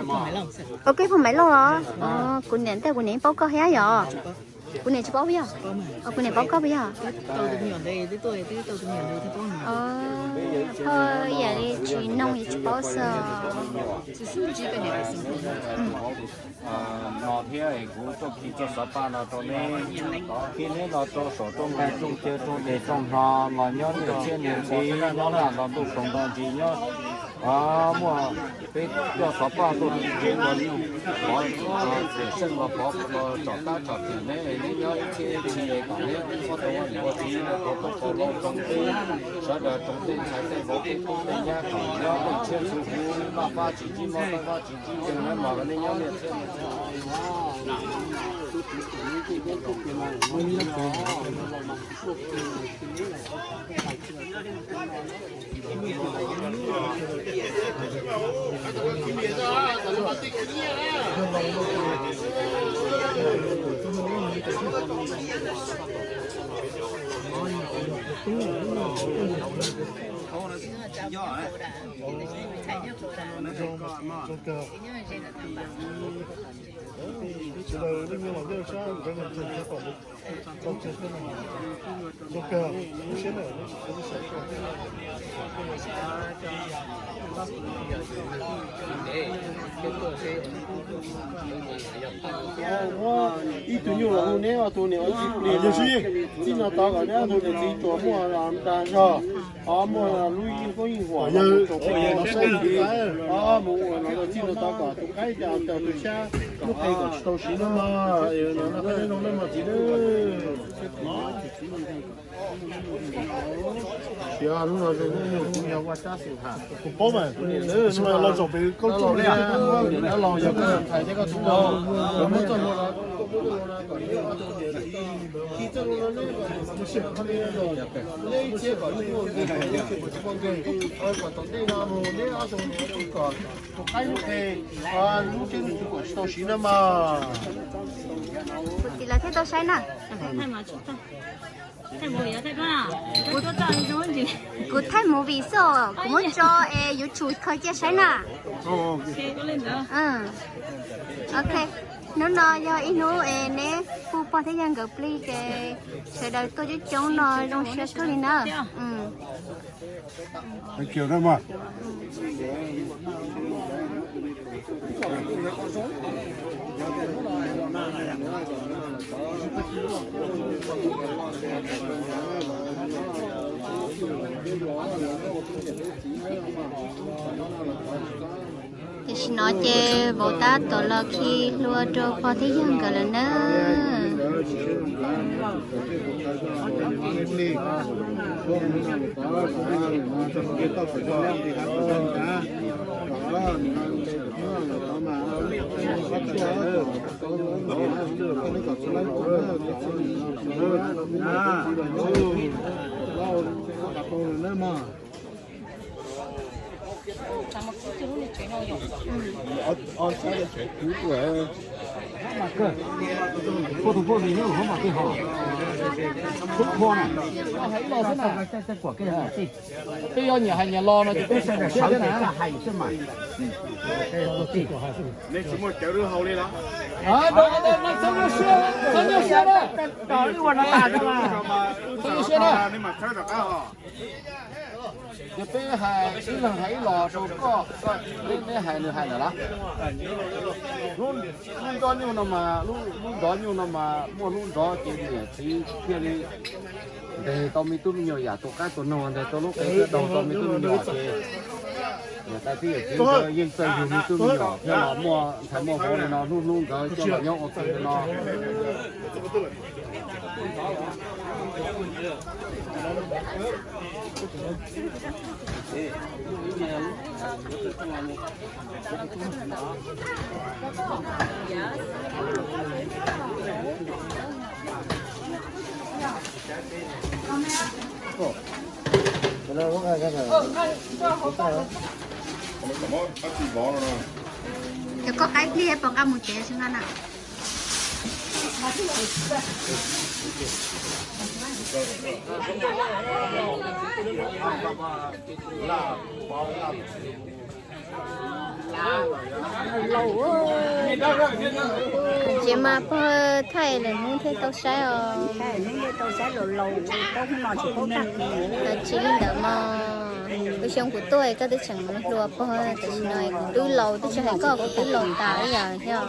Ua koj yog Maiv Lauj los? Kuv niam ntawm kuv niam paub koj thiab yom? Kuv niam tsis paub puas yog? Kuv niam paub koj puas yog? Phauj yam li tsis noog yus tsis paub xwb. No thiab kuv tuaj khi txoj xov paj no rau neb, khi neb los rau saum rau nqaij rau caw rau dej rau hno los nyob niaj txhiab niaj ntxiv, nyob nram nto ntuj saum nto ntsis nyob. Muaj peb coj xov paj tuaj txog tsev los nyuj pov, tiam seej los pov los tsom kab tsom twm neb, neb nyob ib txhiab ib txhis kom neb ua tau ua niam ua txiv, ua tau ua loj rau teb, sawv daws rau tej ntxhais tej vauv tej tub tej nyab kom nyob leej tshiab txhua huv, maj fab tsis ntsib mob, maj fab tsis ntsib nkeeg, neb los nej nyob niaj txhiab niaj ntxiv. Ib tug nyuj los hu neb ob tug niam ua txiv plig, txij no tod kom neb ob tug niam txiv tsuas muaj dag zog, muaj lub yeej koob yeej huam, mus ua no txij no tod kom tus qaib cas tus xyab lub qe kom tsis tau siv nawb mog, noj qab nyob zoo nawb mog txiv nawb. Kuv paub mas, los zaum pem koj txuj li, los yog koj ntxhais thiab koj tub, muab txoj hlua no, kom tom ntej no mus neb ob tug niam txiv kom tus qaib lub qe, lub teb lub chaw kom tsis tau siv nawb mog. Kuv txiv lawv thiaj tau saib na. Kuv thaij movie xwb, kuv muab tso es YouTube kho cia saib na. Ok, hnub no yog ib hnub es neb hu pog thiab yawg nkawd plig ces sawv daws tuaj coob coob no zoo siab kawg li na. Tam sim no ces vauv tab tom los khi hlua rau pog thiab yawg nkawd lawm nawb. Peb yuav nyiam hais nyiam los no ces peb sawv daws sawv thiab na. Nej tsis muaj cawv lub hau li los? Txhob nyuaj siab, txhob nyuaj siab na. Txhob nyuaj siab na. Ces peb hais ib leeg hais ib los rau koj, neb hais nws hais ntawd los. Lub nrov nyuj no mas, lub nrov nyuj no mas muaj lub nrov ces niam txiv thiaj li ntes tau me tub me nyuam yam tus qaib tus noog, ntes tau lub qe thiab daug tau me tub me nyuam ces niam tais thiab yawm txiv nkawd yeej txawj yug me tub me nyuam thiab los muaj ntxhais muaj vauv li no hlub hlub nkawd coj los nyob ua ke li no. Cov koj qaib plig puas nqa mus tsev tsis nqa na? Ces mas pog thaij lawm hnub thiaj tau saib os. Tsis li ntawd mog, kuv xyoo kuv tuaj koj twb tseem hluas pog, tam sim no kuv twb laus, twb tsis hais koj, kuv twb laus tas ib yam thiab.